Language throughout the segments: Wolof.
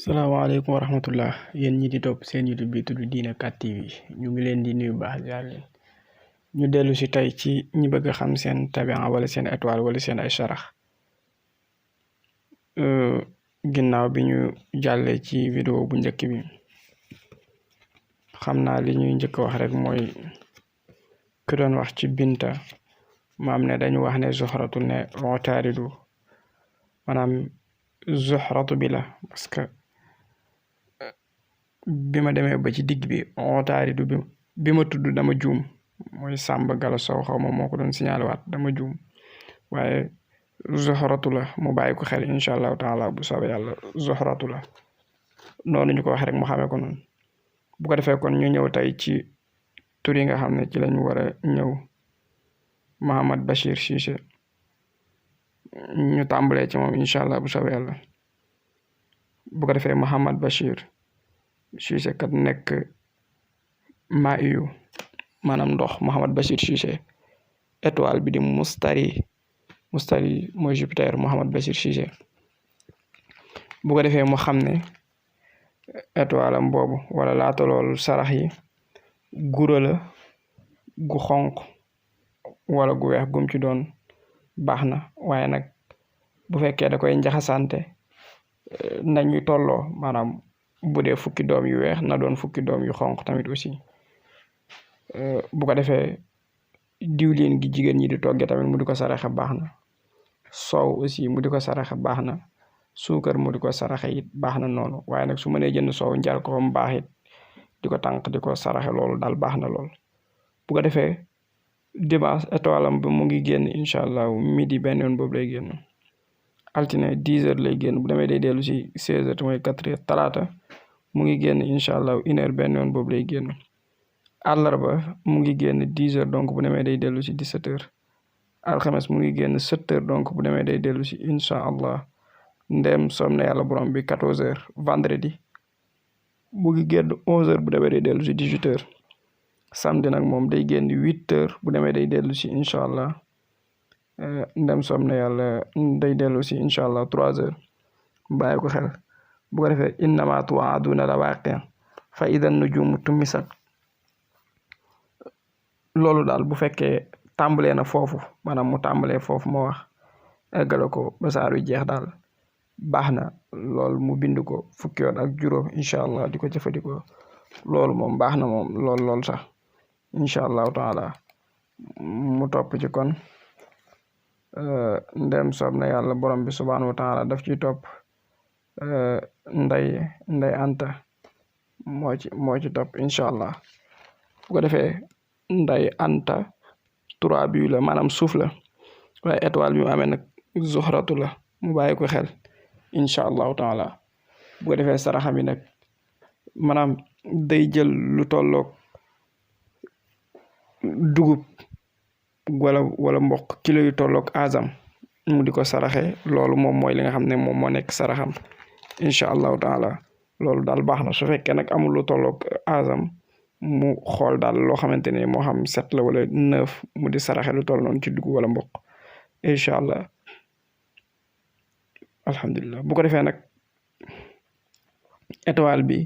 salaamaaleykum wa rahmatullah yéen ñi di topp seen YouTube bi tudd Diina 4 TV ñu ngi leen di nuyu baax jaar leen ñu dellu si tey ci ñi bëgg a xam seen tabian wala seen étoile wala seen ay sarax ginnaaw bi ñu jàllee ci vidéo bu njëkk bi xam naa li ñuy njëkk wax rek mooy ku doon wax ci Binta maam ne dañu wax ne Zuhratu ne Utaaridu maanaam Zuhratu bi la parce que bi ma demee ba ci digg bi Utaaridu bi ma tudd dama juum mooy Samba Gala Sow xaw ma moo ko doon signalé waat dama juum waaye Zuhratu la mu bàyyi ko xel incha allahu taala bu soobee yàlla Zuhratu la noonu ñu ko wax rek mu xamee ko noonu bu ko defee kon ñu ñëw tey ci tur yi nga xam ne ci lañu war a ñëw Mouhamed Bachir Cissé ñu tàmbalee ci moom incha allah bu soobee yàlla bu ko defee Mouhamed Bachir Cissé kat nekk Ma'iyu maanaam ndox Mouhamed Bachir Cissé étoile bi di Mustari mooy Jupiter Mouhamed Bachir Cissé bu ko defee mu xam ne étoile am boobu wala laata loolu sarax yi gura la gu xonq wala gu weex gum ci doon baax na waaye nag bu fekkee da koy njaxasante nañu tolloo maanaam bu dee fukki doom yu weex na doon fukki doom yu xonq tamit aussi bu ko defee diwlin gi jigéen ñi di togge tamit mu di ko saraxe baax na soow aussi mu di ko saraxe baax na suukar mu di ko saraxe it baax na noonu waaye nag su mënee jënd soow njar ko mu baax it di ko tànk di ko saraxe loolu daal baax na lool bu ko defee dimanche étoile am ba mu ngi génn incha allah midi benn yoon boobu lay génn altine 10h lay génn bu demee day dellu si 16h te mooy 4h talaata mu ngi génn incha allah 1h benn yoon boobu lay génn àllarba mu ngi génn 10h donc bu demee day dellu si 17h alxames mu ngi génn 7h donc bu demee day dellu si incha allah ndem soom na yàlla borom bi 14h vendredi mu ngi génn 11h bu demee day dellu si 18h samedi nag moom day génn 8h bu demee day dellu si incha allah ndem soom na yàlla day dellu si incha allah 3h bàyyi ko xel bu ko defee innama tu'aduna la waaqi fa idan nujumu tumisat loolu daal bu fekkee tàmbalee na foofu maanaam mu tàmbalee foofu ma wax eggale ko ba saar wi jeex daal baax na loolu mu bind ko fukki yoon ak juróom incha allah di ko jëfandikoo loolu moom baax na moom lool sax incha allahu taala mu topp ci kon ndem soob na yàlla borom bi subhanahu wa taala daf ciy topp nday anta moo ci topp incha allah bu ko defee nday anta trois bi la maanaam suuf la waaye étoile bi mu amee nag Zuhratu la mu bàyyi ko xel incha allahu taala bu ko defee saraxam yi nag maanaam day jël lu tolloog dugub wala mboq kilo yu tolloog azam mu di ko saraxe loolu moom mooy li nga xam ne moom moo nekk saraxam incha allahu taala loolu daal baax na su fekkee nag amul lu tolloog azam mu xool daal loo xamante ne moo xam 7 la wala 9 mu di saraxe lu toll noonu ci dugub wala mboq incha allah alhamdulilah bu ko defee nag étoile bi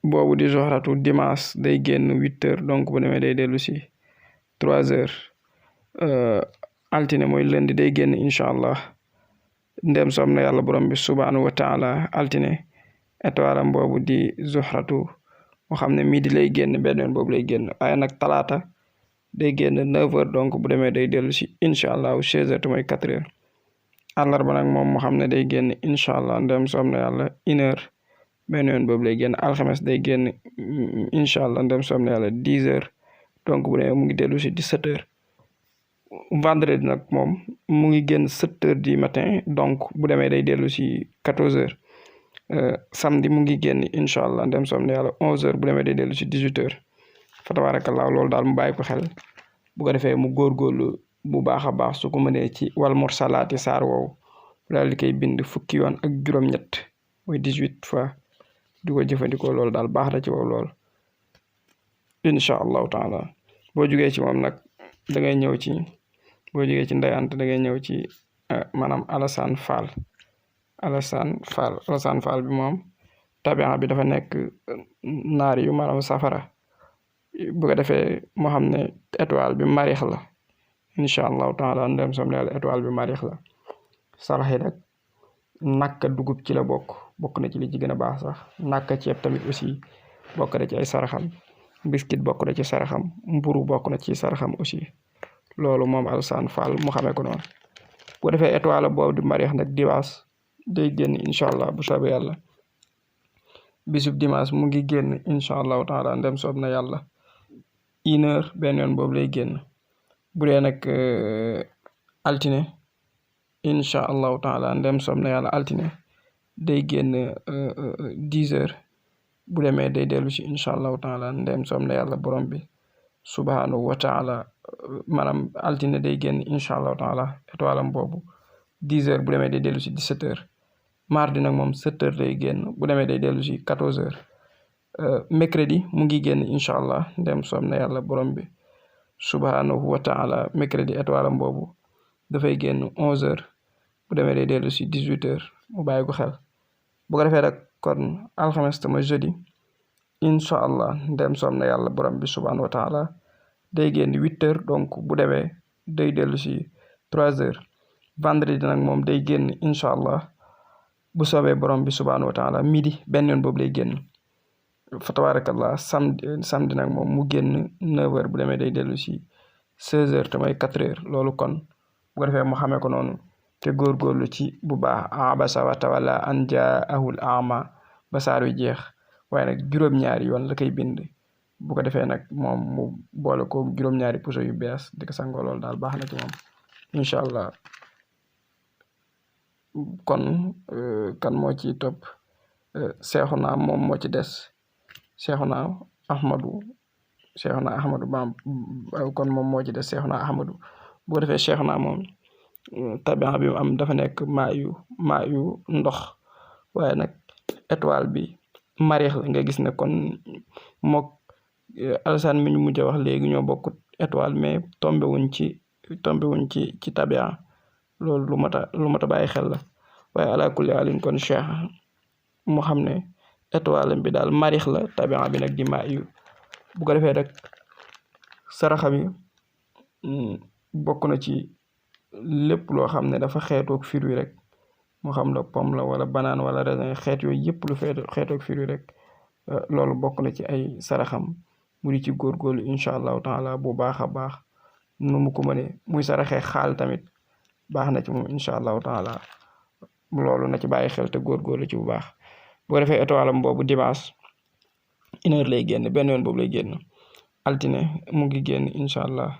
boobu di Zuhratu dimanche day génn 8h donc bu demee day dellu si 3h altine mooy lundi day génn incha allah ndem soom na yàlla borom bi subhanahu wa taala altine étoile am boobu di Zuhratu moo xam ne midi lay génn benn yoon boobu lay génn waaye nag talaata day génn 9h donc bu demee day dellu si incha allah 16h te mooy 4h àllarba nag moom moo xam ne day génn incha allah ndem soom na yàlla 1h benn yoon boobu lay génn alxames day génn incha allah ndem soom na yàlla 10h donc bu demee mu ngi dellu si 17h vendredi nag moom mu ngi génn 7h du matin donc bu demee day dellu si 14h samedi mu ngi génn incha allah ndem soom na yàlla 11h bu demee day dellu si 18h fa tabarakallah loolu daal mu bàyyi ko xel bu ko defee mu góorgóorlu bu baax a baax su ko mënee ci wal mursalaati saar woowu daal di koy bind fukki yoon ak juróom-ñett mooy 18 fois di ko jëfandikoo loolu daal baax na ci wow lool incha allahu taala boo jugee ci moom nag da ngay ñëw ci boo jugee ci ndey ant da ngay ñëw ci maanaam Alassane Fall Alassane Fall bi moom tabian bi dafa nekk naar yu maanaam safara bu ko defee moo xam ne étoile bi marix la incha allahu taala ndem som ne étoile bi marix la. sarax yi nag nakka dugub ci la bokk na ci li ci gën a baax sax nakka ceeb tamit aussi bokk na ci ay saraxam biscuit bokk na ci saraxam mburu bokk na ci saraxam aussi loolu moom Alassane Fall mu xamee ko noonu. bu defee étoile boobu di marix nag dimanche day génn incha allah bu soobee yàlla bisub dimanche mu ngi génn incha allahu taala ndem soob na yàlla 1h benn yoon boobu lay génn. bu dee nag altine incha allahu taala ndem soob na yàlla altine day génn 10h bu demee day dellu si incha allahu taala ndem soob na yàlla borom bi subhanahu wa taala maanaam altine day génn incha allahu taala étoile am boobu 10h bu demee day dellu si 17h. mardi nag moom 7h lay génn bu demee day dellu si 14h. mercredi mu ngi génn incha allah ndem soob na yàlla borom bi subhanahu wa taala mercredi étoile am boobu dafay génn 11h bu demee day dellu si 18h mu bàyyi ko xel. bu ko defee rek kon alxames tama jeudi incha allah ndem soob na yàlla borom bi subhanahu wa taala day génn 8h donc bu demee day dellu si 3h. vendredi nag moom day génn incha allah bu soobee borom bi subhanahu wa taala midi benn yoon boobu lay génn. fa tabarakallah samedi nag moom mu génn 9h bu demee day dellu si 16h te mooy 4h loolu kon bu ko defee mu xamee ko noonu te góorgóorlu ci bu baax. abasa wa tawalla an jaahul ama ba saar wi jeex waaye nag juróom-ñaari yoon la koy bind bu ko defee nag moom mu boole ko juróom-ñaari puso yu bees di ko sangoo loolu daal baax na ci moom incha allah. kon kan moo ci topp Seexuna moom moo ci des Seexuna Ahmadu Bam kon moom moo ci des Seexuna Ahmadu. bu ko defee Seexuna moom tabian bi mu am dafa nekk maa yu ndox waaye nag étoile bi marix la nga gis ne kon mook Alassane mi ñu mujj a wax léegi ñoo bokk étoile mais tombé wuñ ci tabian loolu lu mat a bàyyi xel la. waaye ala kulli alin kon cheikh mu xam ne étoile bi daal marix la tabian bi nag di maa yu. bu ko defee rek saraxa mi bokk na ci lépp loo xam ne dafa xeetoog fruit rek moo xam la pomme la wala banane wala raisin xeet yooyu yëpp lu xeetoog fruit rek loolu bokk na ci ay saraxam mu di ci góorgóorlu incha allahu taala bu baax a baax nu mu ko mënee. muy saraxee xaal tamit baax na ci moom incha allahu taala loolu na ci bàyyi xel te góorgóorlu ci bu baax. bu ko defee étoile am boobu dimanche 1h lay génn benn yoon boobu lay génn. altine mu ngi génn incha allah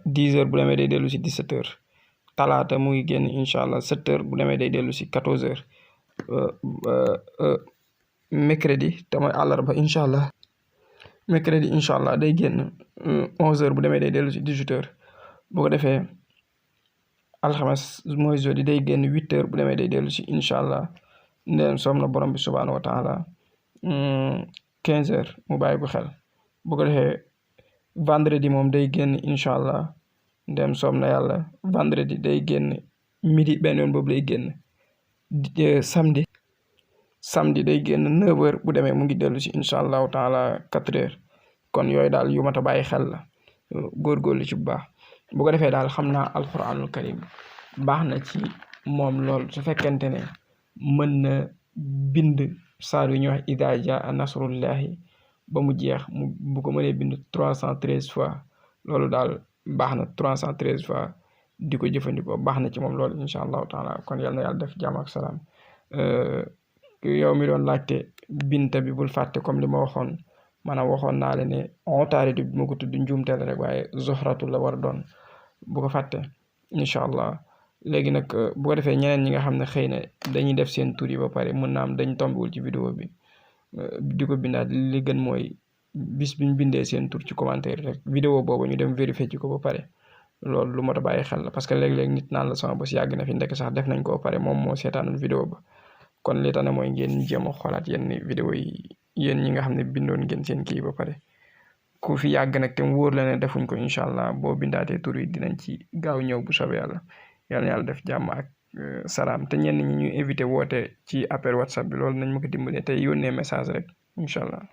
10h bu demee day dellu si 17h. talaata mu ngi génn incha allah 7h bu demee day dellu si 14h. mercredi te mooy àllarba incha allah mercredi incha allah day génn 11h bu demee day dellu si 18h. bu ko defee alxames mooy jeudi day génn 8h bu demee day dellu si incha allah ndeen soom na borom bi subhanahu wa taala 15h mu bàyyi ko xel. bu ko defee vendredi moom day génn incha allah ndem soom na yàlla vendredi day génn midi benn yoon boobu lay génn. samedi day génn 9h bu demee mu ngi dellu si incha allahu taala 4h. kon yooyu daal yu mat a bàyyi xel la góorgóorlu ci bu baax. bu ko defee daal xam naa alquranul karim baax na ci moom lool su fekkente ne mën na bind saar yu ñuy wax idaa jaa nasrullahi ba mu jeex bu ko mënee bind 313 fois loolu daal baax na 313 fois di ko jëfandikoo baax na ci moom loolu incha allahu taala. kon yal na yàlla def jàmm ak salaam. yow mi doon laajte binta bi bul fàtte comme li ma waxoon maanaam waxoon naa la ne otaaridu bi ma ko tudd njuumte la rek waaye zoxratu la war a doon bu ko fàtte incha allah. léegi nag bu ko defee ñeneen ñi nga xam ne xëy na dañuy def seen tur yi ba pare mën naa am dañ tombewul ci vidéo bi di ko bindaat li gën mooy bis biñ bindee seen tur ci commentaire rek vidéo boobu ñu dem vérifier ci ko ba pare loolu lu mot a bàyyi xel la parce que léeg-léeg nit naan la sama bos yàgg na fi ndekk sax def nañ ko ba pare moom moo seetaanul vidéo ba. kon li tax na mooy ngeen jéem a xoolaat yenn vidéo yi yéen ñi nga xam ne bindoon ngeen seen kii ba pare ku fi yàgg nag te mu wóor la ne defuñ ko incha allah boo bindaatee tur yi dinañ ci gaaw ñëw bu soobee yàlla. yàlla na yàlla def jàmm ak salaam te ñenn ñi ñu invité woote ci appel WhatsApp bi loolu nañ ma ko dimbalee te yónnee message rek incha allah.